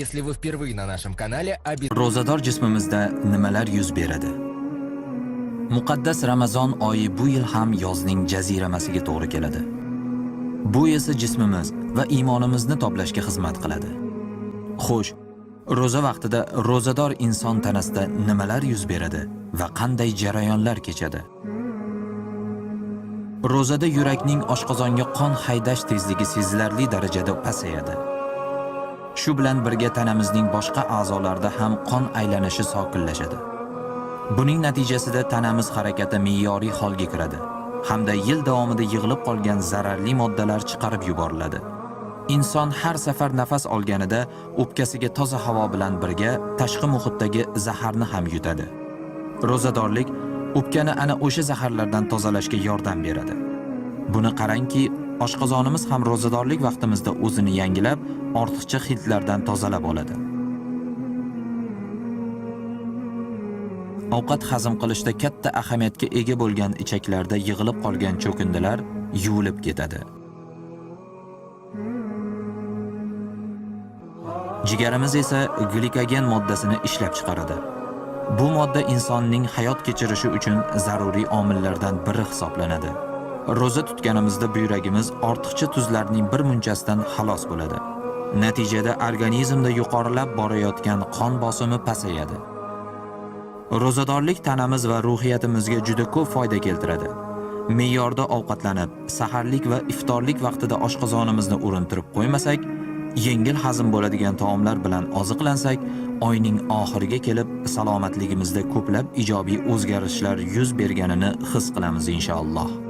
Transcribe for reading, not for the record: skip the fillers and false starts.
Если вы впервые на нашем канале, обязательно Ro'zador jismimizda nimalar yuz beradi? Muqaddas Ramazon oyi bu yil ham yozning jaziramasiga to'g'ri keladi. Bu esa jismimiz va iymonimizni toblashga xizmat qiladi. Xo'sh, ro'za vaqtida ro'zador inson tanasida nimalar yuz beradi va qanday jarayonlar kechadi? Ro'zada yurakning oshqozonga qon haydash tezligi sezilarli darajada pasayadi. Shu bilan birga tanamizning boshqa a'zolarida ham qon aylanishi sokinlashadi. Buning natijasida tanamiz harakati me'yoriy holga kiradi hamda yil davomida yig'ilib qolgan zararli moddalar chiqarib yuboriladi. Inson har safar nafas olganida o'pkasiga toza havo bilan birga tashqi muhitdagi zaharni ham yutadi. Ro'zadorlik o'pkani ana o'sha zaharlardan tozalashga yordam beradi. Buni qarangki, oshqozonimiz ham ro'zadorlik vaqtimizda o'zini yangilab, ortiqcha hidlardan tozalab oladi. Ovqat hazm qilishda katta ahamiyatga ega bo'lgan ichaklarda yig'ilib qolgan cho'kindilar yuvilib ketadi. Jigarimiz esa glikogen moddasini ishlab chiqaradi. Bu modda insonning hayot kechirishi uchun zaruriy omillardan biri hisoblanadi. Ro'za tutganimizda buyragimiz ortiqcha tuzlarning bir munchasidan xalos bo'ladi. Natijada organizmda yuqorilab borayotgan qon bosimi pasayadi. Ro'zadorlik tanamiz va ruhiyatimizga juda ko'p foyda keltiradi. Me'yorda ovqatlanib, saharlik va iftorlik vaqtida oshqozonimizni urintirib qo'ymasak, yengil hazm bo'ladigan taomlar bilan oziqlansak, oyning oxiriga kelib salomatligimizda ko'plab ijobiy o'zgarishlar yuz berganini his qilamiz inshaalloh.